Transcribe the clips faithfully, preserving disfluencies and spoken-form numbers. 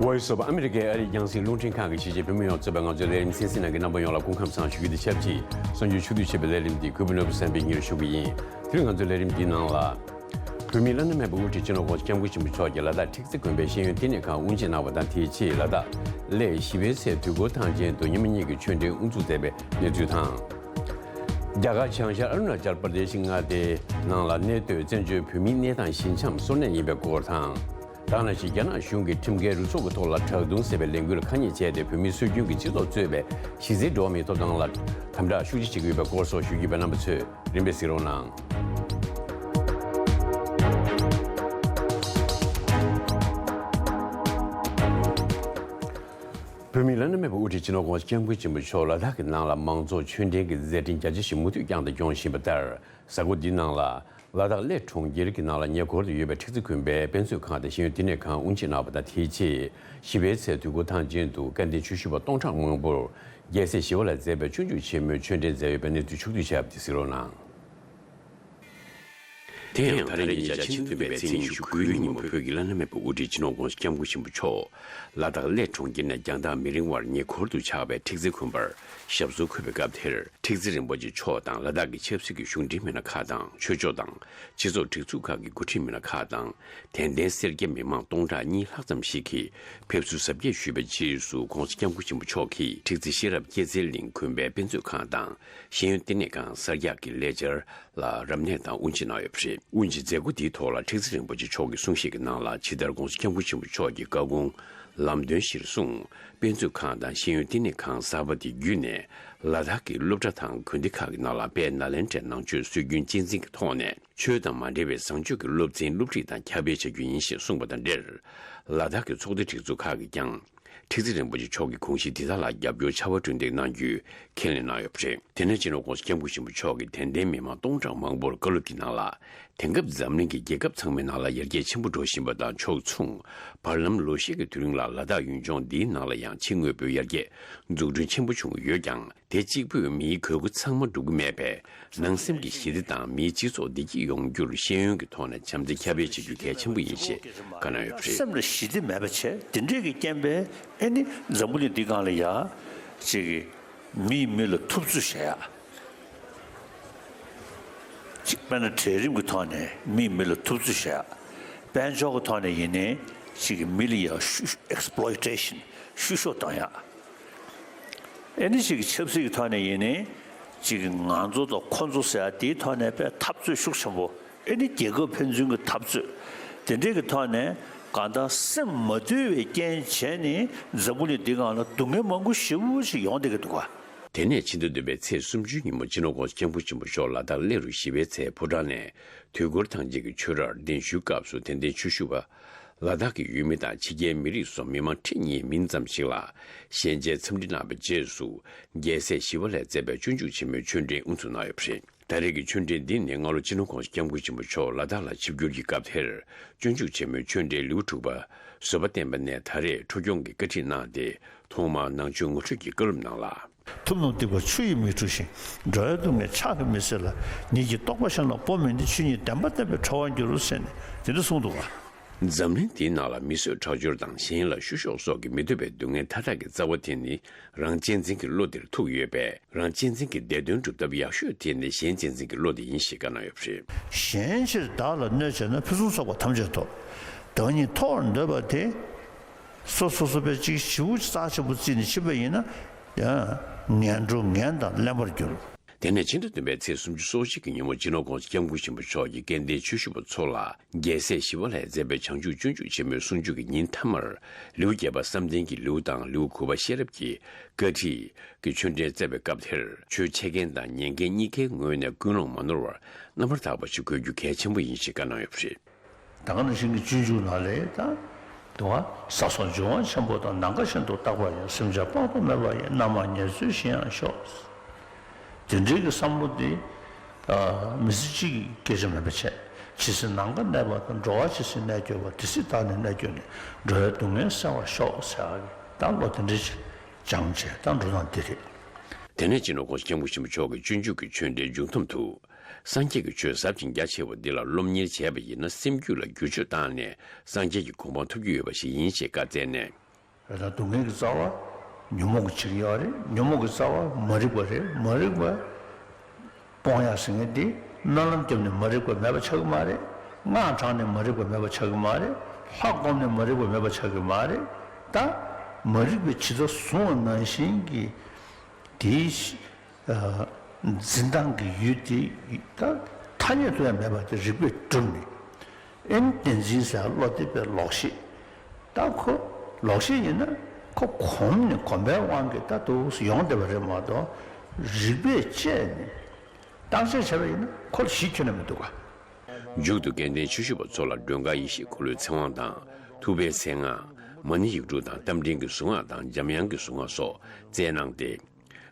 ཨོ་ཡི་སོ་པ་ཨ་མི་རི་ཀའི་ཨ་རིའི་རྒྱང་སྲིང་རླུང་འཕྲིན་ཁང་གི་གཞིས་བྱེས་བོད་མི་ཡོངས་གཙོས་པའི་ང་ཚོའི་ལས་རིམ་གསན་གཟིགས་གནང་མཁན་རྣམ་པ་ཡོངས་ལ་སྐུ་ཁམས་བཟང་ཞུ་རྒྱུ་དང་ཆབས་ཅིག་གསར་འགྱུར་ཕྱོགས་བསྡུས་བྱས་པའི་ལས་རིམ་འདི་གུས་པ་ནོར་བུ་བསམ་འཕེལ་གཉེར་ཞུ་གི་ཡིན། དེ་རིང་ང་ཚོའི་ལས་རིམ་འདིའི་ནང་ལ། བོད་མིའི་བླ་ན་མེད་པའི་དབུ་ཁྲིད་སྤྱི་ནོར་༸གོང་ས་༸སྐྱབས་མགོན་ཆེན་པོ་མཆོག་གིས་ལ་དྭགས་ཁྲི་རྩེ་དགོན་པའི་ཤེས་ཡོན་བསྟི་གནས་ཁང་དབུ་འབྱེད་གནང་བ་དང་། དེའི་རྗེས་ལ་དྭགས་གླེ་བཞི་པའི་ཚལ་དུས་འཁོར་ཐང་ཆེན་དུ་ཉི་མ་གཉིས་ཀྱི་ཆོས་འབྲེལ་དབུ་འཛུགས་མཛད་པའི་གནས་ཚུལ་དང་། རྒྱ་གར་བྱང་ཤར་ཨ་རུ་ན་ཅལ་པར་དེ་ཤི་མངའ་སྡེའི་ནང་ལ་གནས་སྡོད་བཙན་བྱོལ་བོད་མིའི་གནས་སྟངས་ཞི་འཇམ་སོར་གནས་ཡིན་པའི་སྐོར་དང་། དེ་ནང་བཞིན་རྒྱ་ནག་གཞུང་གིས་ཁྲིམས་འགལ་རུ་ཚོགས་ཀྱི་ཐོག་ལ་དྲག་རྡུང་ཟེར་བའི་ལས་འགུལ་ལ་ཁ་ཉེས་བྱས་ཏེ། བོད་མིའི་སྲོལ་རྒྱུན་གྱི་སྤྱི་ཚོགས་གཙོས་པའི་གཞི་རྩའི་འགྲོ་བ་མིའི་ཐོབ་ཐང་ལ་དམ་དྲག་ཤུགས་ཆེ་བྱེད་ཀྱི་ཡོད་པའི་སྐོར་སོགས་ཞུ་རྒྱུ་ཡིན་པས། རྣམ་པ་ཚོས་རིམ་པས་གཟིགས་རོགས་གནང་། བོད་མིའི་བླ་ན་མེད་པའི་དབུ་ཁྲིད་སྤྱི་ནོར་༸གོང་ས་༸སྐྱབས་མགོན་ཆེན་པོ་མཆོག་ལ་དྭགས་ཀྱི་ནང་ལ་མང་ཚོགས་ཆོས་འབྲེལ་གྱི་མཛད་འཕྲིན་རྒྱ་ཆེ་ཞིག་མུ་མཐུད་བསྐྱངས་དང་སྐྱོང་བཞིན་པ་ལྟར། གཟའ་འཁོར་འདིའི་ནང་ལ། ལ་དྭགས་གླེ་གྲོང་ཁྱེར་གྱི་ནང་ལ་ཉེ་འཁོར་དུ་ཡོད་པའི་ཁྲི་རྩེ་དགོན་པའི་དཔེ་མཛོད་ཁང་དང་ཤེས་ཡོན་བསྟི་གནས་ཁང་དབུ་འབྱེད་གནང་བ་དང་། དེའི་རྗེས་བཞི་པའི་ཚལ་དུས་འཁོར་ཐང་ཆེན་དུ་སྐལ་ལྡན་ཆོས་ཞུ་བ་སྟོང་ཕྲག་མང་པོར་རྒྱལ་སྲས་ཞི་བ་ལྷས་མཛད་པའི་སྤྱོད་འཇུག་ཆེན་མོའི་ཆོས་འབྲེལ་མཛད་ཡོད་པའི་གནས་ཚུལ་ཕྱོགས་བསྡུས་བྱས་པ་དེ་གཟིགས་རོགས་གནང་། དེ་ཡང་ད་རེས་ཉེ་ཆར་ཕྱི་ཟླ་བདུན་པའི་ཚེས་ཉི་ཤུ་དགུའི་ཉིན་མོ། བོད་ཀྱི་བླ་ན་མེད་པའི་དབུ་ཁྲིད་སྤྱི་ནོར་༸གོང་ས་༸སྐྱབས་མགོན་ཆེན་པོ་མཆོག་ལ་དྭགས་གླེ་གྲོང་ཁྱེར་ནས་རྒྱང་ཐག་མི་རིང་བར་ཉེ་འཁོར་དུ་ཆགས་པའི་ཁྲི་རྩེ་དགོན་པར་ཞབས་སོར་འཁོད་པའི་སྐབས་དེར། ཁྲི་རྩེ་རིན་པོ་ཆེ་མཆོག་དང་། ལ་དྭགས་ཀྱི་ཆབ་སྲིད་ཀྱི་གཞུང་འབྲེལ་མི་སྣ་ཁག་དང་། ཆོས་ཕྱོགས་དང་སྤྱི་ཚོགས་སྒྲིག་འཛུགས་ཁག་གི་འགོ་ཁྲིད་མི་སྣ་ཁག་དང་། དད་ལྡན་སེར་སྐྱ་མི་མང་སྟོང་ཕྲག་གཉིས་ལྷག་ཙམ་ཞིག་གིས་ཕེབས་བསུ་གཟབ་རྒྱས་ཞུས་པའི་རྗེས་སུ། ༸གོང་ས་༸སྐྱབས་མགོན་ཆེན་པོ་མཆོག་གིས་ཁྲི་རྩེ་ཤེས་རབ་སྐྱེད་ཚལ་གླིང་དགོན་པའི་དཔེ་མཛོད་ཁང་དང་ཤེས་ཡོན་བསྟི་གནས་ཁང་གསར་རྒྱག་གི་ལས་འཆར་ལ་རབ་གནས་དང་དབུ་འབྱེད་གནང་ཡོད་པ་རེད། དབུ་འབྱེད་མཛད་སྒོ་འདིའི་ཐོག་ལ་ཁྲི་རྩེ་རིན་པོ་ཆེ་མཆོག་གིས་གསུང་བཤད་ཀྱི་ནང་ལ། ཇི་ལྟར་༸གོང་ས་༸སྐྱབས་མགོན་ཆེན་པོ་མཆོག་གི་བཀའ་དགོངས་ལམ་སྟོན་གཞིར་བཟུང་། དཔེ་མཛོད་ཁང་དང་ཤེས་ཡོན་བསྟི་གནས་ཁང་གསར་པ་དེ་བརྒྱུད་ནས། ལ་དྭགས་ཀྱི་སློབ་གྲྭ་དང་དགོན་སྡེ་ཁག་གི་ནང་ལ་དཔལ་ནཱ་ལེནྡྲའི་ནང་ཆོས་སྲོལ་རྒྱུན་གཅེས་འཛིན་གྱི་ཐོག་ནས། ཆོས་དང་མ་འབྲེལ་བའི་བཟང་སྤྱོད་ཀྱི་སློབ་ཚན་སློབ་ཁྲིད་དང་ཁྱབ་སྤེལ་བྱ་རྒྱུ་ཡིན་ཞེས་གསུངས་པ་དང་འབྲེལ། ལ་དྭགས་ཀྱི་ཚོགས་སྡེ་སྒྲིག་འཛུགས་ཁག་གིས་ཀྱང་། ཁྲི་རྩེ་རིན་པོ་ཆེ་མཆོག་གི་དགོངས་གཞི་འདི་དག་ལ་རྒྱབ་སྐྱོར་བྱ་བ་སྒྲུབ་འདེགས་གནང་རྒྱུའི་ཁས་ལེན་གནང་ཡོད་པ་རེད། དེ་ནས་སྤྱི་ནོར་༸གོང་ས་༸སྐྱབས་མགོན་ཆེན་པོ་མཆོག་གིས་དད་ལྡན་མི་མང་སྟོང་ཕྲག་མང་པོར་བཀའ་སློབ་ཀྱི་ནང་ལ། དེང་སྐབས་འཛམ་གླིང་གི་རྒྱལ་ཁབ་ཚང་མའི་ནང་ལ་ཡར་རྒྱས་ཆེན་པོ་འགྲོ་བཞིན་པ་དང་ཕྱོགས་མཚུངས། བར་ལམ་ལོ་ཤས་ཀྱི་དུས་རིང་ལ་ལ་དྭགས་ཡུལ་ལྗོངས་འདིའི་ནང་ལ་ཡང་ཕྱི་དངོས་པོའི་ཡར་རྒྱས་འཛུགས་སྐྲུན་ཆེན་པོ་བྱུང་ཡོད་ཀྱང་། དེ་གཅིག་པུས་མིའི་དགོས་མཁོ་ཚང་མ་སྒྲུབ་ཀྱི་མེད་པས། ནང་སེམས་ཀྱི་ཞི་བདེ་དང་མིའི་སྤྱི་ཚོགས་བདེ་སྐྱིད་ཡོང་རྒྱུར་ཤེས་ཡོན་གྱི་ཐོག་ནས་བྱམས་བརྩེ་ཁྱབ་སྤེལ་བྱེད་རྒྱུ་གལ་ཆེན་པོ་ཡིན་ཞེས་བཀའ་གནང་ཡོད་པ་རེད། སེམས་ལ་ཞི་བདེ་མེད་པ་བྱས། དེ་འདྲས་ཀྱི་རྐྱེན་པས་ཨེ་ནི་འཛམ་བུ་གླིང་འདི་སྒང་ལ་ཡ་ཅིག་གི་མིས་མི་ལ་ཐུབ་ཚོད་བྱེད་ཡ། ཅིག་དཔེར་ན་གྲལ་རིམ་གྱི་ཐོག་ནས་མིས་མི་ལ་ཐུབ་ཚོད་བྱེད་ཡ། དཔལ་འབྱོར་གྱི་ཐོག་ནས་ཡིན་ནའི་ཅིག་གི་མི་ལ་ཡ་བཤུ་ཨེག་སི་པི་ལོའི་ཊེ་ཤན་བཤུ་གཞོག་གཏོང་ཡ། ཨེ་ནི་ཅིག་གི་ཆབ་སྲིད་ཀྱི་ཐོག་ནས་ཡིན་ནའི་ཅིག་གི་ང་ཚོ་དང་ཁོ་ཚོ་ཟེར་ཡ་དེའི་ཐོག་ནས་དཔེ་འཐབ་རྩོད་ཤུགས་ཆེན་པོ། ཨེ་ནི་རྒྱལ་ཁབ་ཕན་ཚུན་གྱི་འཐབ་རྩོད། དེ་འདྲས་ཀྱི་ཐོག་ནས་གང་ལྟར་སེམས་མ་དུལ་བའི་རྐྱེན་བྱས་ནས་འཛམ་བུ་གླིང་འདི་སྒང་ལ་སྡུག་བསྔལ་མང་པོ་ཞེ་པོ་ཅིག་ཡོང་བསྡད་ཀྱི་འདུག་ག། དེ་ནས་ཕྱི་ཟླ་བདུན་པའི་ཚེས་སུམ་ཅུའི་ཉིན་མོ་སྤྱི་ནོར་༸གོང་ས་༸སྐྱབས་མགོན་ཆེན་པོ་མཆོག་ལ་དྭགས་གླེ་རུ་བཞི་པའི་ཚལ་ཕོ་བྲང་ནས་དུས་འཁོར་ཐང་ཆེན་གྱི་ཆོས་རར་གདན་ཞུའི་སྐབས་སུ། དད་ལྡན་ཆོས་ཞུ་བ། ལ་དྭགས་ཀྱི་ཡུལ་མི་དང་ཕྱི་རྒྱལ་མི་རིགས་སོགས་མི་མང་ཁྲི་གཉིས་མིན་ཙམ་ཞིག་ལ་ཞལ་མཇལ་འཚམས་འདྲི་གནང་བའི་རྗེས་སུ། རྒྱལ་སྲས་ཞི་བ་ལྷས་མཛད་པའི་སྤྱོད་འཇུག་ཆེན་མོའི་ཆོས་འབྲེལ་དབུ་འཛུགས་གནང་ཡོད་པ་རེད། ད་རེས་ཀྱི་ཆོས་འབྲེལ་འདི་ནི་སྔ་ལོ་སྤྱི་ནོར་༸གོང་ས་༸སྐྱབས་མགོན་ཆེན་པོ་མཆོག་ལ་དྭགས་ལ་ཆིབས་བསྒྱུར་གྱི་སྐབས་དེར། སྤྱོད་འཇུག་ཆེན་མོའི་ཆོས་འབྲེལ་ལེའུ་དྲུག་པ། བཟོད་པ་བསྟན་པ་ནས་ད་རེས་འཕྲོ་སྐྱོང་གི་བཀའ་ཁྲིད་གནང་སྟེ། ཐོག་མར་ནང་ཆོས་ངོ་སྤྲོད་ཀྱི་བཀའ་སློབ་གནང་ལ། ཐུབ་རྣམས་སྡིག་པ་ཆུ་ཡིས་མི་འཁྲུ་ཞིང་། འགྲོ་བའི་སྡུག་བསྔལ་ཕྱག་གིས་མི་སེལ་ལ། ཉིད་ཀྱི་རྟོགས་པ་གཞན་ལ་སྤོ་མི་ནུས། ཆོས་ཉིད་བདེན་པ་བསྟན་པའི་ཁྲོ་བར་འགྱུར་ཟེར་ནས་དེ་འདྲ་གསུངས་འདུག་ག། འཛམ་གླིང་འདིའི་ནང་ལ་མི་གསོད་ཁྲག་སྦྱོར་དང་གཞན་ལ་བཤུ་གཞོག་སོགས་ཀྱི་མི་བདེ་བའི་སྡུག་བསྔལ་མཐའ་དག་གི་རྩ་བ་དེ་ནི་རང་གཅེས་འཛིན་གྱི་བློ་དེར་ཐུག་ཡོད་པས། རང་གཅེས་འཛིན་གྱི་བདེ་དོན་སྒྲུབ་ཐབས་ཡག་ཤོས་དེ་ནི་གཞན་གཅེས་འཛིན་གྱི་བློ་དེ་ཡིན་ཞེས་བཀའ་གནང་ཡོད་པ་རེད། གཞན་ཕྱིར་བདག་ལ་གནོད་བྱས་ན། ཕུན་སུམ་ཚོགས་པ་ཐམས་ཅད་ཐོབ། བདག་ཉིད་མཐོ་བར་འདོད་པ་དེ། སོ་སོ་སོ་པའི་གཅིག་བྱིའུ་རྩ་ཆེན་པོ་བརྩིས་ནས་ཕྱིན་པ་ཡིན་ན། ཡང་ངན་འགྲོ་ངན་དང་གླེན་པར་འགྱུར། དེ་ནས་ཕྱི་ཟླ་བདུན་པའི་ཚེས་སུམ་ཅུ་སོ་གཅིག་གི་ཉིན་མོ་སྤྱི་ནོར་༸གོང་ས་༸སྐྱབས་མགོན་ཆེན་པོ་མཆོག་གིས་སྐལ་ལྡན་ཆོས་ཞུ་བ་ཚོ་ལ་རྒྱལ་སྲས་ཞི་བ་ལྷས་མཛད་པའི་བྱང་ཆུབ་སྤྱོད་འཇུག་ཆེན་མོའི་གསུང་ཆོས་ཀྱི་ཉིན་མཐའ་མར་ལེའུ་བརྒྱད་པ་བསམ་གཏན་གྱི་ལེའུ་དང་ལེའུ་དགུ་པ་ཤེས་རབ་ཀྱི་བཀའ་ཁྲིད་ཀྱི་ཆོས་འབྲེལ་སྩལ་བའི་སྐབས་དེར། ཆོས་འཆད་མཁན་དང་ཉན་མཁན་གཉིས་ཀའི་ངོས་ནས་ཀུན་སློང་མ་ནོར་བར་རྣམ་པར་དག་པ་ཞིག་དགོས་རྒྱུ་གལ་ཆེན་པོ་ཡིན་ཞེས་བཀའ་གནང་ཡོད་པ་རེད། ད་ག་ནང་བཞིན་གྱི་སྤྱོད་འཇུག་ནང་ལས་ད་དུ་བ་ས་སོགས་འབྱུང་བ་ཆེན་པོ་དང་། ནམ་མཁའ་བཞིན་དུ་རྟག་པར་ཡང་། སེམས་ཅན་དཔག་ཏུ་མེད་པ་ཡི། རྣམ་མང་ཉེར་འཚོའི་ཞིང་ཡང་ཤོག། དེ་འདྲའི་གི་བསམ་བློ་དེ་མི་ཚེ་གཅིག་གི་སྐད་ཆ་མེད་པ་བྱས། ཇི་སྲིད་ནམ་མཁའ་གནས་པ་དང་། འགྲོ་བ་ཇི་སྲིད་གནས་གྱུར་པ། དེ་སྲིད་བདག་ནི་གནས་གྱུར་ནས། འགྲོ་བའི་སྡུག་བསྔལ་སེལ་བར་ཤོག་ཟེར་བ་གི་ད་བློ་དེ་འདྲའི་ཅིག་སྦྱངས་བྱས་ད་འགྲོ་སྟངས་འདི་རེད། དེ་ནས་སྤྱི་ནོར་༸གོང་ས་༸སྐྱབས་མགོན་ཆེན་པོ་མཆོག་གིས་སྤྱོད་འཇུག་གི་ཆོས་འབྲེལ་མཇུག་བསྡོམས་དུ། སངས་རྒྱས་ཀྱི་ཆོས་ཟབ་ཅིང་རྒྱ་ཆེ་བ་འདི་ལ་སློབ་གཉེར་བྱས་པ་ཡིན་ན། སེམས་རྒྱུད་ལ་འགྱུར་བཅོས་བཏང་ནས་སངས་རྒྱས་ཀྱི་གོ་འཕང་ཐོབ་རྒྱུ་ཡོད་པ་ཞིག་ཡིན་ཞེས་བཀའ་སྩལ་ནས། དཔེར་ན་སྡུག་བསྔལ་གྱི་རྩ་བ་ཉོན་མོངས་ཀྱིས་བྱེད་ཀྱི་ཡོད་རེད། ཉོན་མོངས་ཀྱི་རྩ་བ་མ་རིག་པ་རེད། མ་རིག་པ་སྤོང་ཡག་ཟེར་མཁན་དེ་སྨོན་ལམ་བརྒྱབ་ནས་མ་རིག་པ་མེད་པ་ཆགས་ཀྱི་མ་རེད། སྔགས་བགྲངས་ནས་མ་རིག་པ་མེད་པ་ཆགས་ཀྱི་མ་རེད། ལྷ་བསྒོམས་ནས་མ་རིག་པ་མེད་པ་ཆགས་ཀྱི་མ་རེད། ད་མ་རིག་པའི་ཇི་ལྟར་བཟུང་བ་ནང་བཞིན་གྱི་དེའི་འཛིན་སྟངས་ཀྱི་ཡུལ་དེ་ད་ཐ་སྙད་དུ་ཡང་མེད་པ་དེ་རིག་པས་བསྒྲུབས་ནས། ཨེ་ནི་བདེན་འཛིན་ཟེར་བ་བློ་དེ་པའི་ལོག་ཤེས། ད་ཁོ་ལོག་ཤེས་ཡིན་ན་ཁོ་གོམས་ནས་གོམས་པའི་དབང་གིས་ད་དུ་ཡོང་བསྡད་པ་རེད་མ་གཏོགས། རིག་པས་དཔྱད་ནས་བརྟག་དཔྱད་བྱས་པ་ཡིན་ན་ཁོ་ལ་གཞི་ཁྱོན་ནས་མི་འདུག་ག། མཇུག་ཏུ་སྐལ་ལྡན་ཆོས་ཞུ་བ་ཚོ་ལ་མགྲོན་ཁང་ཡེ་ཤེས་འཁོར་ལོའི་ཚེ་དབང་དང་ཐུབ་པའི་གསང་སྔགས། མ་ཎི་ཡིག་དྲུག་དང་རྟ་མགྲིན་གྱི་གཟུངས་སྔགས་དང་འཇམ་དབྱངས་ཀྱི་གཟུངས་སྔགས་སོགས་བསྩལ་གནང་སྟེ།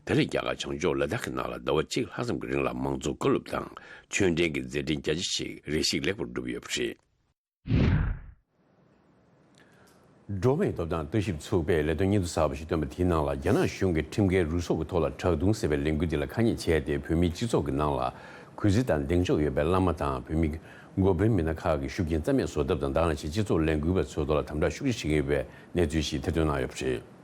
དེ་ལས་རྒྱ་གར་བྱང་ཕྱོགས་ལ་དྭགས་ཀྱི་ནང་ལ་ཟླ་བ་གཅིག་ལྷག་ཙམ་གྱི་རིང་ལ་མང་གཙོ་བཀའ་སློབ་དང་ཆོས་འབྲེལ་གྱི་མཛད་འཕྲིན་རྒྱ་ཆེ་ཞིག་རེ་ཞིག་ལེགས་པར་གྲུབ་ཡོད་པ་རེད། འགྲོ་བ་མིའི་ཐོབ་ཐང་ལྟ་ཞིབ་ཚོགས་པས་ལས་དོན་སྙན་ཐོ་གསར་པ་ཞིག་བཏོན་པ་དེའི་ནང་ལ། རྒྱ་ནག་གཞུང་གིས་ཁྲིམས་འགལ་རུལ་སུངས་ཀྱི་ཐོག་ལ་དྲག་རྡུང་ཟེར་བའི་ལས་འགུལ་འདི་ལ་ཁ་ཉེས་བྱས་ཏེ། བོད་མིའི་སྤྱི་ཚོགས་ཀྱི་ནང་ལ་གུས་བརྩི་དང་གདེང་འཇོག་ཡོད་པའི་བླ་མ་དང་བོད་མི་འགོ་དཔོན་མི་སྣ་ཁག་གི་ཤུགས་རྐྱེན་རྩ་མེད་བཟོ་ཐབས་དང་། དེ་ནང་བཞིན་སྤྱི་ཚོགས་ལས་འགུལ་བ་ཚོའི་ཐོག་ལ་དམ་དྲག་ཤུགས་ཆེ་བྱེད་ཀྱི་ཡོད་པའི་གནས་ཚུལ་ཞིག་ཐེར་འདོན་གནང་ཡོད་པ་རེད།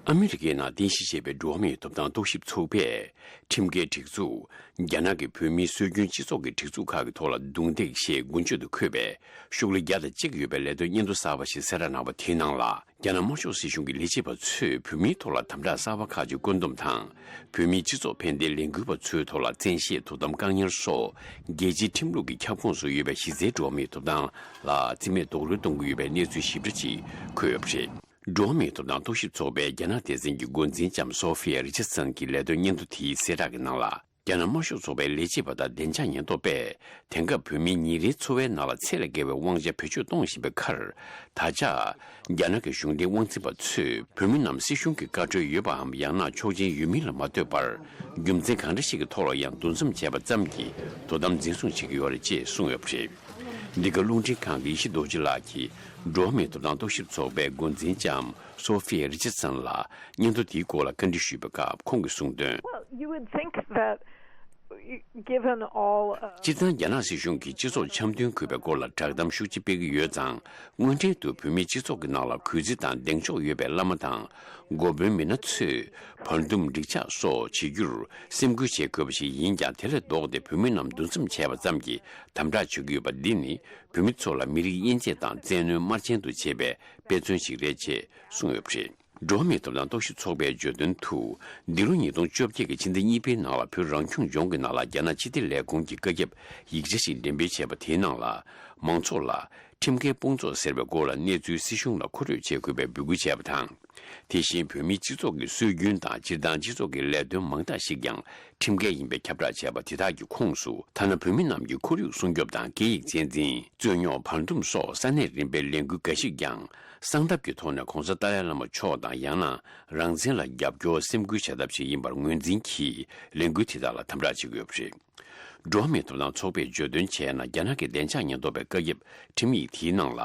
ཨ་མི་རི་ཀའི་ནང་རྟེན་གཞི་བྱས་པའི་འགྲོ་བ་མིའི་ཐོབ་ཐང་རྟོག་ཞིབ་ཚོགས་པས། ཁྲིམས་འགལ་སྒྲིག་འཛུགས། རྒྱ་ནག་གི་བོད་མིའི་སྲོལ་རྒྱུན་སྤྱི་ཚོགས་ཀྱི་སྒྲིག་འཛུགས་ཁག་གི་ཐོག་ལ་རྡུང་རྡེག་ཞེས་མགོ་མཇུག་ཏུ་འཁོད་པའི་ཤོག་ལྷེ་བརྒྱ་དང་གཅིག་ཡོད་པའི་ལས་དོན་སྙན་ཐོ་གསར་པ་ཞིག་གསལ་བསྒྲགས་གནང་བ་དེའི་ནང་ལ། རྒྱ་ནག་དམར་ཤོག་སྲིད་གཞུང་གི་ལས་བྱེད་པ་ཚོས་བོད་མིའི་ཐོག་ལ་དམ་དྲག་གསར་པ་ཁག་ཅིག་བཀོད་འདོམས་དང་། བོད་མིའི་སྤྱི་ཚོགས་ཕན་བདེའི་ལས་འགུལ་བ་ཚོའི་ཐོག་ལ་བཙན་ཤེད་དོ་དམ་བཀག་ཉར་སོགས། རྒྱལ་སྤྱིའི་ཁྲིམས་ལུགས་ཀྱི་ཁྱབ་ཁོངས་སུ་ཡོད་པའི་གཞི་རྩའི་འགྲོ་བ་མིའི་ཐོབ་ཐང་ལ་བརྩི་མེད་རྡོག་རོལ་གཏོང་གི་ཡོད་པའི་གནས་ཚུལ་ཞིབ་ཕྲ་ཅིག་འཁོད་ཡོད་པ་རེད། འགྲོ་བ་མིའི་ཐོབ་ཐང་རྟོག་ཞིབ་ཚོགས་པའི་རྒྱ་ནག་སྡེ་ཚན་གྱི་འགོ་འཛིན་ལྕམ་སོ་ཧྥི་ཡ་རི་ཆར་སན་གྱིས་ལས་དོན་སྙན་ཐོ་དེའི་གསལ་བསྒྲགས་ཀྱི་ནང་ལ། རྒྱ་ནག་དམར་ཤོག་ཚོགས་པའི་ལས་བྱེད་པ་དང་བདེ་འཇགས་ཉེན་རྟོག་པས། དེང་སྐབས་བོད་མིའི་ཉིན་རེའི་འཚོ་བའི་ནང་ལ་ཚད་ལས་བརྒལ་བའི་དབང་ཆ་བེད་སྤྱོད་གཏོང་བཞིན་པའི་ཁར། ད་ཆ། རྒྱ་ནག་གི་གཞུང་འབྲེལ་དབང་འཛིན་པ་ཚོས་བོད་མི་རྣམས་སྲིད་གཞུང་གི་བཀའ་འཁྲོལ་ཡོད་པའམ། ཡང་ན་ཆོག་མཆན་ཡོད་མིན་ལ་མ་ལྟོས་པར། རྒྱུ་མཚན་གང་འདྲ་ཞིག་གི་ཐོག་ལ་ཡང་འདུ་འཛོམས་བྱས་པ་ཙམ་གྱིས་དོ་དམ་འཛིན་བཟུང་བྱེད་ཀྱི་ཡོད་རེད་ཅེས་གསུངས་ཡོད་པ་རེད། འདི་ག་རླུང་འཕྲིན་ཁང་གི་ཡེ་ཤེས་རྡོ་རྗེ་ལགས་ཀྱིས། འགྲོ་བ་མིའི་ཐོབ་ཐང་རྟོག་ཞིབ་ཚོགས་པའི་འགོ་འཛིན་ལྕམ་སོ་ཧྥི་རི་ཆར་སན་ལ་སྙན་ཐོ་དེའི་སྐོར་ལ་བཀའ་འདྲི་ཞུས་པའི་སྐབས་ཁོང་གིས་གསུངས་དོན། Well, you would think that, given all, uh, སྤྱིར་བཏང་རྒྱ་ནག་སྲིད་གཞུང་གིས་སྤྱི་ཚོགས་འཆམ་མཐུན་དགོས་པའི་སྐོར་ལ་བསྒྲགས་གཏམ་ཤུགས་ཆེ་སྤེལ་གྱི་ཡོད་ཙང་། དངོས་འབྲེལ་དུ་བོད་མིའི་སྤྱི་ཚོགས་ཀྱི་ནང་ལ་གུས་བརྩི་དང་གདེང་འཇོག་ཡོད་པའི་བླ་མ་དང་། འགོ་དཔོན་མི་སྣ་ཚོས་བར་འདུམ་འགྲིག་ཆགས་སོགས་བྱེད་རྒྱུར་སེམས་ཁུར་བྱེད་དགོས་པ་ཞིག་ཡིན་ཀྱང་། དེ་ལས་ལྡོག་སྟེ་བོད་མི་རྣམས་འདུ་འཛོམས་བྱས་པ་ཙམ་གྱིས་དམ་དྲག་བྱེད་ཀྱི་ཡོད་པ་འདི་ནི། བོད་མི་ཚོ་ལ་མི་རིགས་དབྱེ་འབྱེད་དང་བཙན་གནོན་དམར་རྗེན་དུ་བྱེད་པའི་དཔེ་མཚོན་ཞིག་རེད་ཅེས་གསུངས་ཡོད་པ་རེད། འགྲོ་བ་མིའི་ཐོབ་ཐང་རྟོག་ཞིབ་ཚོགས་པས་བརྗོད་དོན་དུ། འདི་ལོ་ཉིས་སྟོང་བཅོ་བརྒྱད་ཀྱི་ཕྱི་ཟླ་གཉིས་པའི་ནང་ལ་བོད་རང་སྐྱོང་ལྗོངས་ཀྱི་ནང་ལ་རྒྱ་ནག་སྤྱི་བདེ་ལས་ཁུངས་ཀྱི་བཀའ་ཁྱབ་ཡིག་ཆ་ཞིག་འགྲེམས་སྤེལ་བྱས་པ་དེའི་ནང་ལ། མང་ཚོགས་ལ་ཁྲིམས་འགལ་དཔུང་ཚོགས་ཟེར་བའི་སྐོར་ལ་གནས་ཚུལ་སྲིད་གཞུང་ལ་མཁོ་སྤྲོད་བྱེད་དགོས་པའི་འབོད་སྐུལ་བྱས་པ་དང་། དེ་བཞིན་བོད་མིའི་སྤྱི་ཚོགས་ཀྱི་སྲོལ་རྒྱུན་དང་། སྤྱིར་བཏང་སྤྱི་ཚོགས་ཀྱི་ལས་དོན་མང་དག་ཞིག་ཀྱང་ཁྲིམས་འགལ་ཡིན་པའི་ཁྱབ་བསྒྲགས་བྱས་པ་དེ་དག་གི་ཁོངས་སུ། ཐ་ན་བོད་མི་རྣམས་ཀྱི་ཁོར་ཡུག་སྲུང་སྐྱོབ་དང་། སྐད་ཡིག་གཅེས་འཛིན། རྩོད་རྙོག་བར་འདུམ་སོགས་ས་གནས་རིམ་པའི་ལས་འགུལ་འགའ་ཞིག་ཀྱང་། གསང་ཐབས་ཀྱི་ཐོག་ནས་༸གོང་ས་ཏཱ་ལའི་བླ་མ་མཆོག་དང་། ཡང་ན་རང་བཙན་ལ་རྒྱབ་སྐྱོར་སེམས་ཁུར་བྱ་ཐབས་ཤིག་ཡིན་པར་ངོས་འཛིན་གྱིས། ལས་འགུལ་དེ་དག་ལ་དམ་དྲག་བྱེད་ཀྱི་ཡོད་པ་རེད། འགྲོ་བ་མིའི་ཐོབ་ཐང་ཚོགས་པས་བརྗོད་དོན་བྱས་ན། རྒྱ་ནག་གི་བདེ་འཇགས་ཉེན་རྟོག་པའི་བཀའ་ཁྱབ་ཁྲིམས་ཡིག་དེའི་ནང་ལ།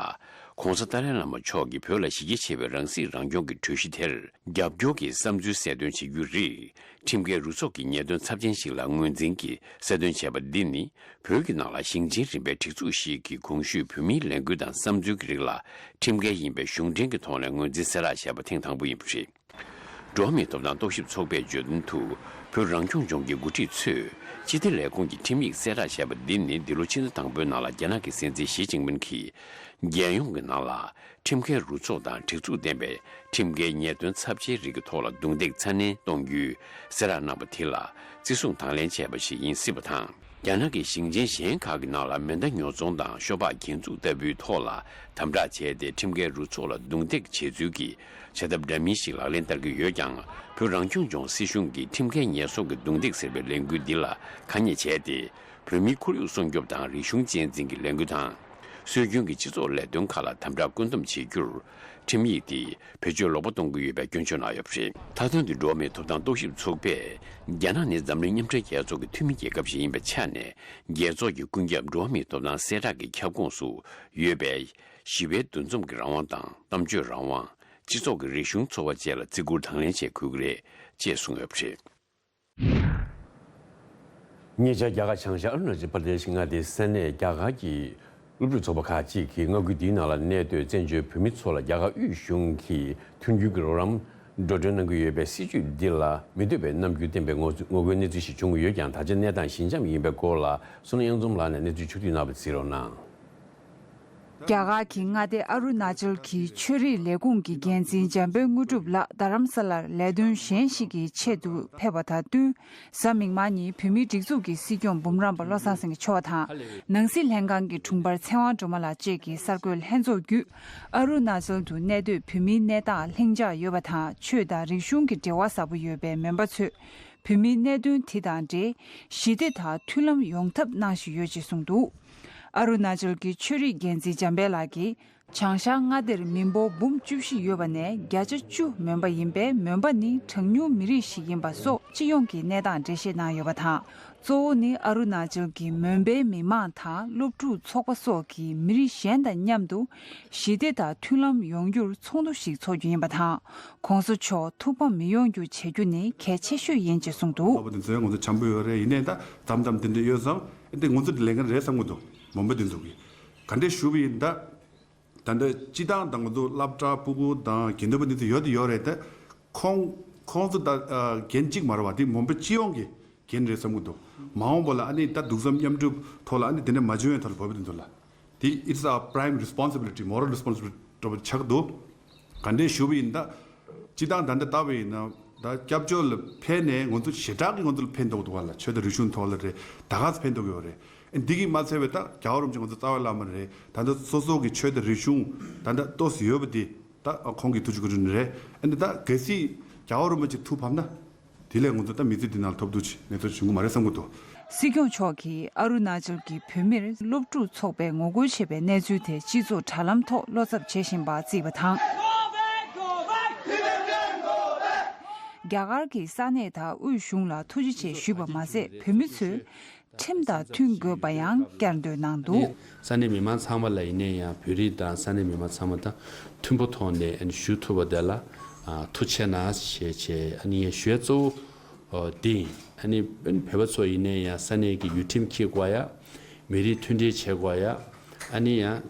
༸གོང་ས་ཏཱ་ལའི་བླ་མ་མཆོག་གིས་བོད་ལ་གཞི་རྒྱ་ཆེ་བའི་རང་སྲིད་རང་སྐྱོང་གི་གྲོས་གཞི་དེར་རྒྱབ་སྐྱོར་གྱི་བསམ་ཚུལ་གསལ་སྟོན་བྱེད་རྒྱུ་རེད། ཁྲིམས་འགལ་རུལ་སུངས་ཀྱི་ཉེས་དོན་ཚབས་ཆེན་ཞིག་ལ་ངོས་འཛིན་གྱིས་གསལ་སྟོན་བྱས་པ་འདི་ནི། བོད་ཀྱི་ནང་ལ་ཞིང་ཆེན་རིམ་པའི་སྒྲིག་འཛུགས་ཤིག་གིས་གོང་ཞུས་བོད་མིའི་ལས་འགུལ་དང་བསམ་ཚུལ་གྱི་རིགས་ལ་ཁྲིམས་འགལ་ཡིན་པའི་གཞུང་འབྲེལ་གྱི་ཐོག་ནས་ངོས་འཛིན་གསལ་བསྒྲགས་བྱས་པ་ཐེངས་དང་པོ་ཡིན་པ་རེད། འགྲོ་བ་མིའི་ཐོབ་ཐང་རྟོག་ཞིབ་ཚོགས་པས་བརྗོད་དོན་དུ། བོད་རང་སྐྱོང་ལྗོངས་ཀྱི་འགོ་ཁྲིད་ཚོས་སྤྱི་བདེ་ལས་ཁུངས་ཀྱི་ཁྲིམས་ཡིག་གསལ་བསྒྲགས་བྱས་པ་འདི་ནི། འདི་ལོ་ཕྱི་ཟླ་དང་པོའི་ནང་ལ་རྒྱ་ནག་གི་སྲིད་འཛིན་ཞི་ཅིན་ཕིང་གིས། རྒྱལ་ཡོངས་ཀྱི་ནང་ལ་ཁྲིམས་འགལ་རུལ་སུངས་དང་སྒྲིག་འཛུགས་ལྡན་པའི་ཁྲིམས་འགལ་ཉེས་དོན་ཚབས་ཆེའི་རིགས་ཀྱི་ཐོག་ལ་རྡུང་རྡེག་ཚ་ནན་གཏོང་རྒྱུའི་གསལ་བསྒྲགས་གནང་པ་དེ་ལ་བརྩི་སྲུང་དང་ལེན་བྱས་པ་ཞིག་ཡིན་སྲིད་པ་དང་། རྒྱ་ནག་གི་ཞིང་ཆེན་གཞན་ཁག་གི་ནང་ལ་མེ་མདའ་ཉོ་ཚོང་དང་ཤོ་སྦག་གྱེན་འཛུགས་ལྟ་བུའི་ཐོག་ལ་དམ་དྲག་བྱས་ཏེ། ཁྲིམས་འགལ་རུལ་སུངས་ལ་རྡུང་རྡེག་བྱེད་ཚུལ་གྱི་བྱ་ཐབས་འདྲ་མིན་ཞིག་ལག་ལེན་བསྟར་གྱི་ཡོད་ཀྱང་། བོད་རང་སྐྱོང་ལྗོངས་སྲིད་གཞུང་གིས་ཁྲིམས་འགལ་ཉེས་གསོག་གི་རྡུང་རྡེག་ཟེར་བའི་ལས་འགུལ་འདི་ལ་ཁ་ཉེས་བྱས་ཏེ། བོད་མིའི་ཁོར་ཡུག་སྲུང་སྐྱོབ་དང་། རིག་གཞུང་གཅེས་འཛིན་གྱི་ལས་འགུལ་དང་། སྲོལ་རྒྱུན་གྱི་སྤྱི་ཚོགས་ལས་དོན་ཁག་ལ་དམ་དྲག་བཀོད་འདོམས་བྱེད་རྒྱུར། ཁྲིམས་ཡིག་དེས་བེད་སྤྱོད་ལོག་པ་གཏོང་གི་ཡོད་པའི་སྐྱོན་བརྗོད་གནང་ཡོད་པ་རེད། མཐའ་དོན་དུ་འགྲོ་བ་མིའི་ཐོབ་ཐང་རྟོག་ཞིབ་ཚོགས་པས། རྒྱ་ནག་ནི་འཛམ་གླིང་མཉམ་འབྲེལ་རྒྱལ་ཚོགས་ཀྱི་འཐུས་མི་རྒྱལ་ཁབ་ཞིག་ཡིན་པའི་ཆ་ནས། རྒྱལ་ཚོགས་ཀྱི་ཀུན་ཁྱབ་འགྲོ་བ་མིའི་ཐོབ་ཐང་གསལ་བསྒྲགས་ཀྱི་ཁྱབ་ཁོངས་སུ་ཡོད་པའི་ཞི་བའི་འདུ་འཛོམས་ཀྱི་རང་དབང་དང་། གཏམ་བརྗོད་རང་དབང་། སྤྱི་ཚོགས་ཀྱི་རིག་གཞུང་འཚོ་བ་བཅས་ལ་བརྩི་བཀུར་དང་ལེན་བྱེད་དགོས་ཀྱི་རེད་ཅེས་གསུངས་ཡོད་པ་རེད། ཉེ་ཆར་རྒྱ་གར་བྱང་ཤར་ཨ་རུ་ན་ཅལ་པར་དེ་ཤི་མངའ་སྡེའི་ས་གནས་རྒྱ་གར་གྱི་ སློབ་ཕྲུག་ཚོགས་པ་ཁག་ཅིག་གིས་མངའ་ཁུལ་འདིའི་ནང་ལ་གནས་སྡོད་བཙན་བྱོལ་བོད་མི་ཚོ་ལ་རྒྱ་གར་དབུས་གཞུང་གིས་མཐུན་འགྱུར་གྱི་རོགས་རམ་འགྲོ་གྲོན་གནང་གི་ཡོད་པའི་སྲིད་བྱུས་འདི་ལ་མི་འདོད་པའི་རྣམ་འགྱུར་བསྟན་པའི་ངོ་ངོ་རྒོལ་གནས་ཚུལ་ཞིག་བྱུང་གི་ཡོད་ཀྱང་། ད་ཆ་གནས་སྟངས་ཞི་འཇམ་ཡིན་པའི་སྐོར་ལ་བསོད་ནམས་གཡང་འཛོམས་ལགས་ནས་གནས་ཚུལ་ཕྱོགས་བསྡུས་གནང་བ་གཟིགས་རོགས་གནང་། རྒྱ་གར་གྱི་མངའ་སྡེ་ཨ་རུ་ན་ཅལ་གྱི་ཆོས་རིག་ལས་ཁུངས་ཀྱི་འགན་འཛིན་འཇམ་དཔལ་དངོས་གྲུབ་ལགས་རྡ་རམ་ས་ལར་ལས་དོན་གཞན་ཞིག་གི་ཆེད་དུ་ཕེབས་པ་དང་བསྟུན། གཟའ་མིག་དམར་ཉིན་བོད་མིའི་སྒྲིག་འཛུགས་ཀྱི་སྲིད་སྐྱོང་འབུམ་རམས་པ་བློ་བཟང་སེང་གེ་མཆོག་དང་། ནང་སྲིད་ལྷན་ཁང་གི་དྲུང་འཕར་ཚེ་དབང་སྒྲོལ་མ་ལགས་བཅས་ཀྱིས་གསར་འགོད་ལྷན་ཚོགས་བརྒྱུད། ཨ་རུ་ན་ཅལ་དུ་གནས་སྡོད་བོད་མིའི་གནས་སྟངས་ལྷིང་འཇགས་ཡོད་པ་དང་། ཆོས་དང་རིག་གཞུང་གི་འབྲེལ་བ་ཟབ་པོ་ཡོད་པའི་མོན་པ་ཚོས། བོད་མིའི་གནད་དོན་དེ་དང་འབྲེལ། ཞི་བདེ་དང་མཐུན་ལམ་ཡོང་ཐབས་གནང་བཞིན་ཡོད་ཅེས་གསུངས་འདུག་ཨ་རུ་ན་ཅལ་གྱི་ཆོས་རིག་འགན་འཛིན་འཇམ་དཔལ་ལགས་ཀྱིས། བྱང་ཤར་མངའ་སྡེར་མི་འབོར་འབུམ་བཅུ་བཞི་ཡོད་པ་ནས་བརྒྱ་ཆ་བཅུ་མོན་པ་ཡིན་པས། མོན་པ་ནི་གྲངས་ཉུང་མི་རིགས་ཤིག་ཡིན་པ་སོགས་སྤྱི་ཡོངས་ཀྱི་གནས་སྟངས་འགྲེལ་བཤད་གནང་ཡོད་པ་དང་། གཙོ་བོ་ནི་ཨ་རུ་ན་ཅལ་གྱི་མོན་པའི་མི་མང་དང་སློབ་ཕྲུག་ཚོགས་པ་སོགས་ཀྱིས་མི་རིགས་གཞན་དང་མཉམ་དུ་ཞི་བདེ་དང་མཐུན་ལམ་ཡོང་རྒྱུར་ཚོགས་འདུ་ཞིག་འཚོགས་རྒྱུ་ཡིན་པ་དང་། གོང་ས་མཆོག་ཐུགས་ཕམ་མི་ཡོང་རྒྱུ་བྱེད་རྒྱུ་ནི་གལ་ཆེ་ཤོས་ཡིན་ཅེས་གསུངས་འདུག་ལྷག་པར་དུ་འཛིན་ང་ཚོ་འཆམ་པོ་ཡོད་རེད། ཡིན་ནའི་ད་དམ་དམ་དེ་འདྲ་ཡོད་ཙང་། ཨེ་འདི་ང་ཚོ་འདི་ལས་འགན་རེད་བསམ་གྱི་འདུག་མོན་པ་འདི་ཚོ་གིས་ག་འདྲས་ཞུ་བ་ཡིན་ད། ད་ལྟ་སྤྱི་བཏང་དང་ང་ཚོ་སློབ་གྲྭ་ཕྲུ་གུ་དང་དགེ་འདུན་པ་འདི་ཚོ་ཡོད་དེ་ཡོད་རེད་དེ། ཁོང་ཁོང་ཚོ་ད་ཨ་འགན་གཅིག་མ་རེད་བ། འདི་མོན་པ་སྤྱི་ཡོངས་ཀྱི་འགན་རེད་བསམ་གྱི་འདུག་མ་འོངས་པ་ལ་ཨ་ནི་ད་ལྡོག་ཟམ་མཉམ་སྒྲུབ་ཐོག་ལ་ཨ་ནི་དེ་འདྲ་མ་བྱུང་བའི་ཐོག་ལ་བོད་པ་འདི་ཚོ་ལ་དེ། It's our prime responsibility, moral responsibility འདྲ་པོ་ཆགས་འདུག་ག་འདྲས་ཞུ་བ་ཡིན་ད། སྤྱི་བཏང་ད་ལྟ་ལྟ་བ་ཡིན་ན་ད་སྐྱབས་བཅོལ་ལ་ཕེབས་ནས་ང་ཚོ་ཞེ་དྲག་གི་ང་ཚོ་ལ་ཕན་ཐོགས་འདུག་ག་ལ། ཆོས་དང་རིག་གཞུང་ཐོག་ལ་རེད། ད་ག་ཚོད་ཕན་ཐོགས་ཡོད་རེད། ཨ་འདི་གིས་མ་ཚད་པའི་ད་རྒྱལ་བ་རིན་པོ་ཆེ་ང་ཚོ་རྩ་བའི་བླ་མ་རེད། ད་ལྟ་སོ་སོ་གི་ཆོས་དང་རིག་གཞུང་ད་ལྟ་ཏོག་ཙམ་ཡོད་པ་འདི་ད་ཁོང་གི་ཐུགས་རྗེ་བཀའ་དྲིན་རེད། ཨ་འདི་ད་གལ་སྲིད་རྒྱལ་བ་རིན་པོ་ཆེ་ཐུགས་ཕམ་ན། དེ་ལས་ང་ཚོ་ད་མི་ཚེ་འདི་ནང་ལ་ཐོབ་ཐུབ་ཅིག་གནས་ཚུལ་བྱུང་གི་མ་རེད་བསམ་གྱི་འདུག་སྲིད་སྐྱོང་མཆོག་གིས་ཨ་རུ་ན་ཅལ་གྱི་བོད་མིར་སློབ་ཕྲུག་ཚོགས་པས་ངོ་རྒོལ་བྱས་པའི་གནས་ཚུལ་དེ་སྤྱི་ཚོགས་དྲ་ལམ་ཐོག་བློ་འཚབ་བྱེད་བཞིན་པ་བརྩིས་པ་དང་། རྒྱ་གར་གྱི་ས་གནས་དང་དབུས་གཞུང་ལ་ཐུགས་རྗེ་ཆེ་ཞུས་པ་མ་ཟད། བོད་མི་ཚོས་ཁྲིམས་དང་མཐུན་དགོས་པ་ཡང་བསྐྱར་འདོན་གནང་འདུག་ས་གནས་མི་མང་ཚང་མ་ལ་ཡིན་ནའི་ཡང་བོད་རིགས་དང་ས་གནས་མི་མང་ཚང་མ་དང་མཐུན་པོ་ཐོག་ནས་ཨ་ནི་བཞུགས་ཐུབ་པ་དེ་ལ་ཨ་ཐུགས་རྗེ་གནང་ཞེས་བྱས་ཨ་ནི་ངས་ཞུ་ཡ་གཙོ་བོ་འདི་ཡིན། ཨ་ནི་བོད་པ་ཚོ་ཡིན་ནའི་ཡང་ས་གནས་ཀྱི་ཡུལ་ཁྲིམས་འཁྱེར་དགོས་ཡ། མི་རིགས་མཐུན་སྒྲིལ་བྱེད་དགོས་ཡ། ཨ་ནི་ཡང་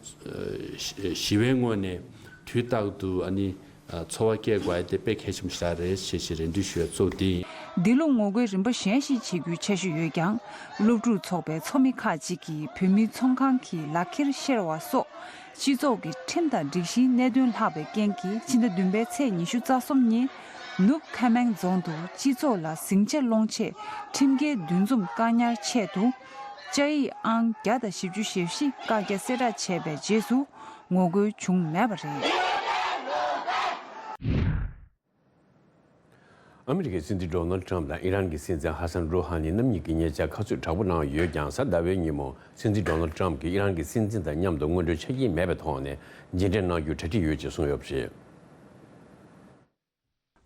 ཞི་བའི་ངོས་ནས་དུས་རྟག་ཏུ་ཨ་ནི། ཚོར་བ་སྐྱེ་དགོས་དེ་དཔེ་གལ་ཆེན་པོ་ཞིག་རེད་ཞེས་ཞེས་རེ་འདུན་ཞུ་བའི་གཙོ་བོ་དེ་ཡིན། འདི་ལོ་ངོ་རྒོལ་རིམ་པ་གཞན་ཞིག་བྱེད་རྒྱུའི་འཆར་གཞི་ཡོད་ཀྱང་། སློབ་ཕྲུག་ཚོགས་པའི་ཚོགས་མི་ཁག་ཅིག་གིས་བོད་མིའི་ཚོང་ཁང་གི་ལག་ཁྱེར་བཤེར་བ་སོགས་སྤྱི་ཚོགས་ཀྱི་ཁྲིམས་དང་སྒྲིག་གཞིའི་གནད་དོན་ལྷག་པའི་རྐྱེན་གྱིས་ཕྱི་ཟླ་བདུན་པའི་ཚེས་ཉི་ཤུ་རྩ་གསུམ་ཉིན་ནུབ་ཁ་མེང་རྫོང་དུ་སྤྱི་ཚོགས་ལ་ཟིང་ཆ་སློང་ཆེད་ཁྲིམས་འགལ་འདུ་འཛོམས་བཀག་ཉར་ཆེད་དུ་བཅའ་ཡིག་ཨང་བརྒྱ་དང་བཞི་བཅུ་ཞེ་བཞི་བཀག་རྒྱ་གསལ་བསྒྲགས་བྱས་པའི་རྗེས་སུ། ངོ་རྒོལ་བྱུང་མེད་པ་རེད། ཨ་མི་རི་ཀའི་སྲིད་འཛིན་ཌོ་ནལ་ཊམ་དང་ཨི་རན་གྱི་སྲིད་འཛིན་ཧ་སན་རུ་ཧ་ནི་རྣམ་གཉིས་ཀྱི་ཉེ་ཆར་ཁ་རྩོད་དྲག་པོ་གནང་ཡོད་ཀྱང་། གཟའ་ཟླ་བའི་ཉིན་མོ་སྲིད་འཛིན་ཌོ་ནལ་ཊམ་གྱིས་ཨི་རན་གྱི་སྲིད་འཛིན་དང་མཉམ་དུ་སྔོན་འགྲོའི་ཆ་རྐྱེན་མེད་པའི་ཐོག་ནས་མཇལ་འཕྲད་གནང་རྒྱུར་གྲ་སྒྲིག་ཡོད་ཅེས་གསུངས་ཡོད་པ་རེད།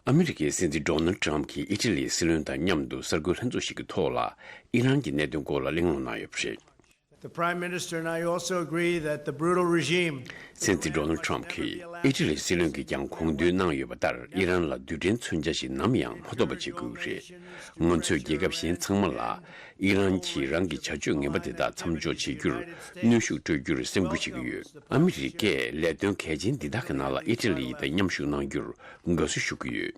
ཨ་མི་རི་ཀའི་སྲིད་འཛིན་ཌོ་ནལ་ཊམ་གྱིས་ཨི་ཊ་ལིའི་སྲིད་བློན་དང་མཉམ་དུ་གསར་འགོད་ལྷན་ཚོགས་ཤིག་གི་ཐོག་ལ་ཨི་རན་གྱི་གནད་དོན་སྐོར་ལ་གླེང་སློང་གནང་ཡོད་པ་རེད། The Prime Minister and I also agree that the brutal regime. སྲིད་འཛིན་ཌོ་ནལ་ཊམ་གྱིས་ཨི་ཊ་ལིའི་སྲིད་བློན་གྱིས་ཀྱང་དགོངས་འདུན་གནང་ཡོད་པ་ལྟར། ཨི་རན་ལ་རྡུལ་ཕྲན་མཚོན་ཆ་ཞིག་ནམ་ཡང་མ་ཐོབ་པ་བྱེད་དགོས་ཀྱི་རེད། ང་ཚོས་རྒྱལ་ཁབ་གཞན་ཚང་མ་ལ་ཨི་རན་གྱིས་རང་གི་བྱ་སྤྱོད་ངན་པ་དེ་དག་མཚམས་འཇོག་བྱེད་རྒྱུར་གནོན་ཤུགས་སྤྲོད་རྒྱུར་སེམས་ཁུར་བྱེད་ཀྱི་ཡོད། ཨ་མི་རི་ཀས་ལས་དོན་གལ་ཆེན་འདི་དག་གི་ནང་ལ་ཨི་ཊ་ལི་དང་མཉམ་ཞུགས་གནང་རྒྱུར་དགའ་བསུ་ཞུ་གི་ཡོད།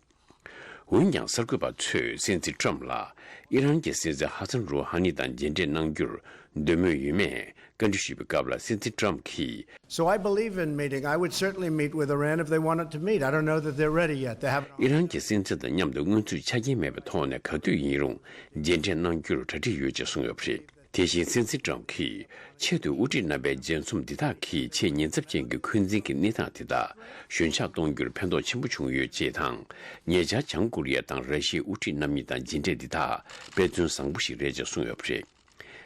འོན་ཀྱང་། གསར་འགོད་པ་ཚོས་སྲིད་འཛིན་ཊམ་ལ་ཨི་རན་གྱི་སྲིད་འཛིན་ཧ་སན་རུ་ཧ་ནི་དང་མཇལ་འཕྲད་གནང་རྒྱུར་འདོད་མོས་ཡོད་མེད་བཀའ་འདྲི་ཞུས་པའི་སྐབས་ལ། སྲིད་འཛིན་ཊམ་གྱིས། So I believe in meeting. I would certainly meet with Iran if they wanted to meet. I don't know that they're ready yet. They haven't. ཨི་རན་གྱི་སྲིད་འཛིན་དང་མཉམ་དུ་སྔོན་ཚུད་ཆ་རྐྱེན་མེད་པའི་ཐོག་ནས་ག་དུས་ཡིན་རུང་མཇལ་འཕྲད་གནང་རྒྱུར་གྲ་སྒྲིག་ཡོད་ཅེས་གསུངས་ཡོད་པ་རེད། དེ་བཞིན། སྲིད་འཛིན་ཊམ་གྱིས་ཆེད་དུ་དབུ་ཁྲིད་རྣམ་པའི་མཇལ་འཛོམས་འདི་དག་གིས་ཆེས་ཉེན་ཚབས་ཅན་གྱི་འཁོན་འཛིན་གྱི་གནས་སྟངས་དེ་དག་ཞོད་འཇགས་གཏོང་རྒྱུར་ཕན་ཐོགས་ཆེན་པོ་བྱུང་ཡོད་ཅེས་དང་། ཉེ་ཆར་བྱང་ཀོ་རི་ཡ་དང་ར་ཤི་ཡའི་དབུ་ཁྲིད་རྣམ་གཉིས་དང་མཇལ་འཕྲད་འདི་དག་དཔེ་མཚོན་བཟང་པོ་ཞིག་རེད་ཅེས་གསུངས་ཡོད་པ་རེད།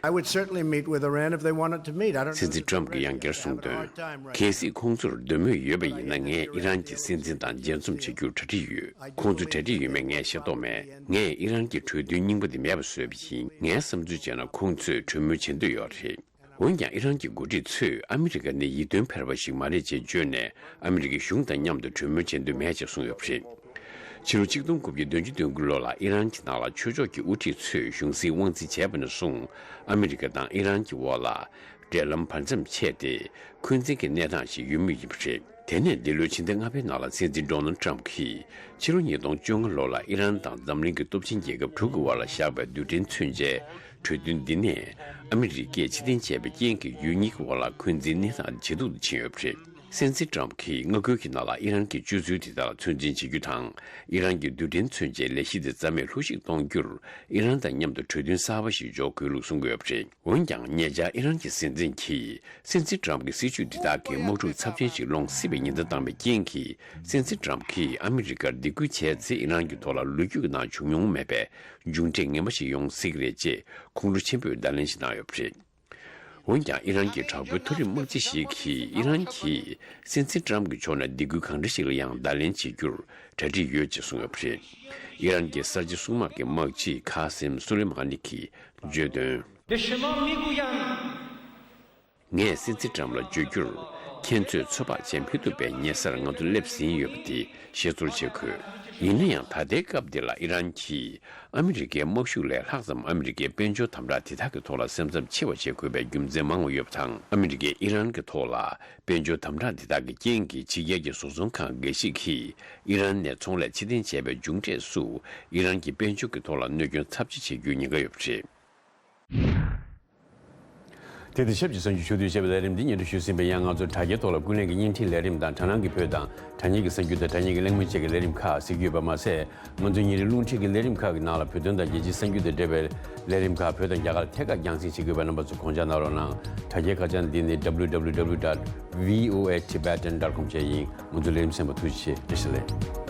I would certainly meet with Iran if they wanted to meet. I don't know. སྲིད་འཛིན་ཊམ་གྱིས་ཡང་བསྐྱར་གསུངས་དོན། གལ་སྲིད་ཁོང་ཚོར་འདོད་མོས་ཡོད་པ་ཡིན་ན། ངས་ཨི་རན་གྱི་སྲིད་འཛིན་དང་མཇལ་འཛོམས་བྱེད་རྒྱུར་གྲ་སྒྲིག་ཡོད། ཁོང་ཚོ་གྲ་སྒྲིག་ཡོད་མེད་ངས་ཤེས་རྟོགས་མེད། ངས་ཨི་རན་གྱི་གྲོས་མཐུན་རྙིང་པ་འདི་མེད་པ་བཟོས་པ་ཡིན། ངའི་བསམ་ཚུལ་བྱས་ན། ཁོང་ཚོས་གྲོས་མོལ་བྱེད་འདོད་ཡོད་རེད། འོན་ཀྱང་། ཨི་རན་གྱི་འགོ་ཁྲིད་ཚོས་ཨ་མི་རི་ཀ་ནི་ཡིད་རྟོན་འཕེར་བ་ཞིག་མ་རེད་ཅེས་བརྗོད་ནས། ཨ་མི་རི་ཀའི་གཞུང་དང་མཉམ་དུ་གྲོས་མོལ་བྱེད་འདོད་མེད་ཅེས་གསུངས་ཡོད་པ་རེད། ཕྱི་ལོ་ཆིག་སྟོང་དགུ་བརྒྱ་བདུན་ཅུ་དོན་དགུ་ལོ་ལ་ཨི་རན་གྱི་ནང་ལ་ཆོས་ཕྱོགས་ཀྱི་དབུ་ཁྲིད་ཚོས་གཞུང་སྲིད་དབང་འཛིན་བྱས་པ་ནས་བཟུང་། ཨ་མི་རི་ཀ་དང་ཨི་རན་གྱི་དབར་ལ་ འབྲེལ་ལམ་བར་མཚམས་ཆད་དེ། འཁོན་འཛིན་གྱི་གནས་སྟངས་ཤིག་ཡོད་མུས་ཡིན་པ་རེད། དེ་ནས་འདི་ལོའི་ཕྱི་ཟླ་ལྔ་པའི་ནང་ལ་སྲིད་འཛིན་ཌོ་ནལ་ཊམ་གྱིས་ཕྱི་ལོ་ཉིས་སྟོང་བཅོ་ལྔ་ལོ་ལ་ཨི་རན་དང་འཛམ་གླིང་གི་སྟོབས་ཆེན་རྒྱལ་ཁབ་དྲུག་གི་དབར་ལ་བཞག་པའི་རྡུལ་ཕྲན་མཚོན་ཆའི་གྲོས་མཐུན་འདི་ནས་ཨ་མི་རི་ཀས་ཕྱིར་འཐེན་བྱས་པའི་རྐྱེན་གྱིས་ཡུལ་གཉིས་ཀྱི་དབར་ལ་འཁོན་འཛིན་གནས་སྟངས་ཇེ་སྡུག་ཏུ་ཕྱིན་ཡོད་པ་རེད། སྲིད་འཛིན་ཊམ་གྱིས་མངའ་ཁུལ་གྱི་ནང་ལ་ཨི་རན་གྱི་སྤྱོད་ཚུལ་དེ་དག་ལ་ཚོད་འཛིན་བྱེད་རྒྱུ་དང་། ཨི་རན་གྱི་རྡུལ་ཕྲན་མཚོན་ཆའི་ལས་གཞི་དེ་རྩ་མེད་ལྷུག་ཤིག་གཏོང་རྒྱུར་ཨི་རན་དང་མཉམ་དུ་གྲོས་མཐུན་གསར་པ་ཞིག་འཇོག་དགོས་ལུགས་གསུང་གི་ཡོད་པ་རེད། འོན་ཀྱང་ཉེ་ཆར་ཨི་རན་གྱི་སྲིད་འཛིན་གྱིས་སྲིད་འཛིན་ཊམ་གྱི་སྲིད་ཇུས་འདི་དག་གིས་དམག་འཁྲུག་ཚབས་ཆེན་ཞིག་སློང་སྲིད་པའི་ཉེན་བརྡ་བཏང་བའི་རྐྱེན་གྱིས། སྲིད་འཛིན་ཊམ་གྱིས་ཨ་མི་རི་ཀར་སྡིགས་སྐུལ་བྱས་ཚེ། ཨི་རན་གྱི་ཐོག་ལ་ལོ་རྒྱུས་ཀྱི་ནང་བྱུང་མྱོང་མེད་པའི་མཇུག་འབྲས་ངན་པ་ཞིག་ཡོང་སྲིད་ཀྱི་རེད་ཅེས་ཁོང་ཁྲོ་ཆེན་པོས་བརྡ་ལན་ཞིག་གནང་ཡོད་པ་རེད། འོན་ཀྱང་ཨི་རན་གྱི་དྲག་པོའི་མཐོ་རིམ་དམག་སྤྱི་ཞིག་གིས་ཨི་རན་གྱིས་སྲིད་འཛིན་ཊམ་གྱི་ཕྱོགས་ནས་སྡིགས་སྐུལ་གང་འདྲ་ཞིག་ལ་ཡང་བརྡ་ལན་བྱེད་རྒྱུར་གྲ་སྒྲིག་ཡོད་ཅེས་གསུངས་ཡོད་པ་རེད། ཨི་རན་གྱི་གསར་བརྗེ་སྲུང་དམག་གི་དམག་སྤྱི་ཁ་སིམ་སུ་ལེ་མ་ནི་གིས་བརྗོད་དོན། ངས་སྲིད་འཛིན་ཊམ་ལ་བརྗོད་རྒྱུར། ཁྱེད་ཚོས་ཚོད་དཔག་བྱེད་མི་ཐུབ་པའི་ཉེ་སར་ང་ཚོ་སླེབས་ཟིན་ཡོད་པ་དེ་ཤེས་ཚོར་བྱེད་དགོས། ཡིན་ན་ཡང་ད་ལྟའི་སྐབས་འདི་ལ་ཨི་རན་གྱིས་ཨ་མི་རི་ཀའི་དམག་ཤུགས་ལས་ལྷག་ཙམ་ཨ་མི་རི་ཀའི་དཔལ་འབྱོར་དམ་དྲག་དེ་དག་གི་ཐོག་ལ་སེམས་འཚབ་ཆེ་བ་བྱེད་དགོས་པའི་རྒྱུ་མཚན་མང་བ་ཡོད་པ་དང་། ཨ་མི་རི་ཀས་ཨི་རན་གྱི་ཐོག་ལ་དཔལ་འབྱོར་དམ་དྲག་དེ་དག་གི་རྐྱེན་གྱིས་ཕྱི་རྒྱལ་གྱི་བཟོ་ཚོང་ཁང་འགའ་ཞིག་གིས་ཨི་རན་ནས་ཚོང་ལས་ཕྱིར་འཐེན་བྱས་པའི་མཇུག་འབྲས་སུ། ཨི་རན་གྱི་དཔལ་འབྱོར་གྱི་ཐོག་ལ་གནོད་སྐྱོན་ཚབས་ཆེ་བྱེད་རྒྱུའི་ཉེན་ཁ་ཡོད་པ་རེད། དེ་དང་ཆབས་ཅིག་གསར་འགྱུར་ཕྱོགས་བསྡུས་ཞེས་པའི་ལས་རིམ་འདི་སྙན་སྒྲོན་ཞུས་ཟིན་པའི་ཡང་། ང་ཚོ་དྲ་རྒྱའི་ཐོག་ལ་ཀུན་གླེང་གི་བརྙན་འཕྲིན་ལས་རིམ་དང་དྲ་སྣང་གི་བོད་དང་དྲ་བརྙན་གྱི་གླེང་མོལ་བཅས་ཀྱི་ལས་རིམ་ཁག་གཟིགས་རྒྱུ་ཡོད་པ་མ་ཟད། ང་ཚོའི་ཉིན་རེའི་རླུང་འཕྲིན་གྱི་ལས་རིམ་ཁག་གི་ནང་ལ་བོད་དོན་དང་རྒྱལ་སྤྱིའི་གསར་འགྱུར་དང་འབྲེལ་བའི་ལས་རིམ་ཁག་བོད་དང་རྒྱ་གར་ཐད་ཀར་རྒྱང་སྲིང་བྱེད་དགོས་པའི་རྣམ་པ་ཚོ་དགོངས་འཇགས་གནང་རོགས་གནང་། དྲ་རྒྱའི་ཁ་བྱང་འདི་ནི་W W W dot V O A Tibetan dot com བཅས་ཡིན། ང་ཚོའི་ལས་རིམ་གསན་པར་ཐུགས་རྗེ་ཆེ། བཀྲ་ཤིས་བདེ་ལེགས།